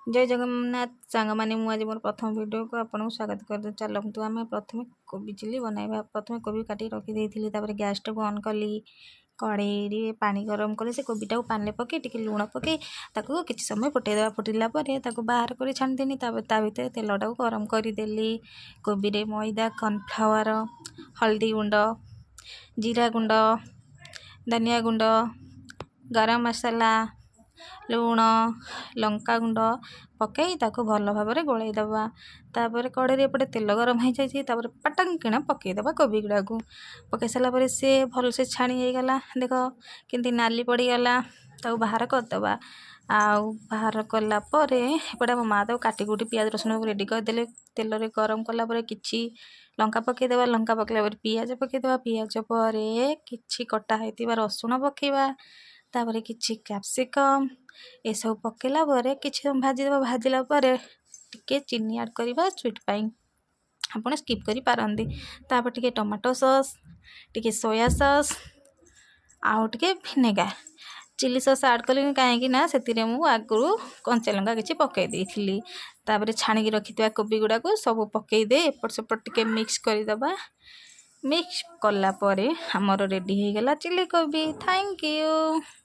ଜୟ ଜଗନ୍ନାଥ ସାଙ୍ଗମାନେ, ମୁଁ ଆଜି ମୋର ପ୍ରଥମ ଭିଡ଼ିଓକୁ ଆପଣଙ୍କୁ ସ୍ୱାଗତ କରୁଛି। ଚାଲନ୍ତୁ, ଆମେ ପ୍ରଥମେ କୋବି ଚିଲି ବନାଇବା। ପ୍ରଥମେ କୋବି କାଟିକି ରଖିଦେଇଥିଲି। ତାପରେ ଗ୍ୟାସ୍ଟାକୁ ଅନ୍ କଲି। କଡ଼େଇରେ ପାଣି ଗରମ କରି ସେ କୋବିଟାକୁ ପାଣିରେ ପକାଇ, ଟିକେ ଲୁଣ ପକାଇ ତାକୁ କିଛି ସମୟ ଫୁଟାଇ ଦେବା। ଫୁଟିଲା ପରେ ତାକୁ ବାହାର କରି ଛାଣିଦେଲି। ତାପରେ ତା ଭିତରେ ତେଲଟାକୁ ଗରମ କରିଦେଲି। କୋବିରେ ମଇଦା, କର୍ଣ୍ଣଫ୍ଲାୱାର, ହଳଦୀ ଗୁଣ୍ଡ, ଜିରା ଗୁଣ୍ଡ, ଧନିଆ ଗୁଣ୍ଡ, ଗରମ ମସଲା, ଲୁଣ, ଲଙ୍କାଗୁଣ୍ଡ ପକାଇ ତାକୁ ଭଲ ଭାବରେ ଗୋଳାଇ ଦେବା। ତାପରେ କଡ଼େଇରେ ଏପଟେ ତେଲ ଗରମ ହେଇଯାଇଛି। ତାପରେ ପଟାଙ୍ଗ କିଣା ପକାଇଦେବା କୋବି ଗୁଡ଼ାକୁ। ପକାଇ ସାରିଲା ପରେ ସେ ଭଲସେ ଛାଣି ହେଇଗଲା। ଦେଖ, କେମିତି ନାଲି ପଡ଼ିଗଲା। ତାକୁ ବାହାର କରିଦେବା। ଆଉ ବାହାର କଲା ପରେ ଏପଟେ ଆମ ମାଆ ତାକୁ କାଟି କୁଟି, ପିଆଜ ରସୁଣ ରେଡ଼ି କରିଦେଲେ। ତେଲରେ ଗରମ କଲା ପରେ କିଛି ଲଙ୍କା ପକାଇଦେବା। ଲଙ୍କା ପକାଇଲା ପରେ ପିଆଜ ପକାଇଦେବା। ପିଆଜ ପରେ କିଛି କଟା ହେଇଥିବା ରସୁଣ ପକାଇବା। ତାପରେ କିଛି କ୍ୟାପ୍ସିକମ୍ ଏସବୁ ପକାଇଲା ପରେ କିଛି ସମୟ ଭାଜିଦେବା। ଭାଜିଲା ପରେ ଟିକେ ଚିନି ଆଡ଼୍ କରିବା ସୁଇଟ୍ ପାଇଁ। ଆପଣ ସ୍କିପ୍ କରିପାରନ୍ତି। ତାପରେ ଟିକେ ଟମାଟୋ ସସ୍, ଟିକେ ସୋୟା ସସ୍ ଆଉ ଟିକେ ଭିନେଗାର। ଚିଲି ସସ୍ ଆଡ଼୍ କଲିନି, କାହିଁକି ନା ସେଥିରେ ମୁଁ ଆଗରୁ କଞ୍ଚା ଲଙ୍କା କିଛି ପକାଇ ଦେଇଥିଲି। ତାପରେ ଛାଣିକି ରଖିଥିବା କୋବି ଗୁଡ଼ାକୁ ସବୁ ପକାଇ ଦେଇ ଏପଟ ସେପଟ ଟିକେ ମିକ୍ସ କରିଦେବା। ମିକ୍ସ କଲା ପରେ ଆମର ରେଡ଼ି ହେଇଗଲା ଚିଲି କୋବି। Thank you.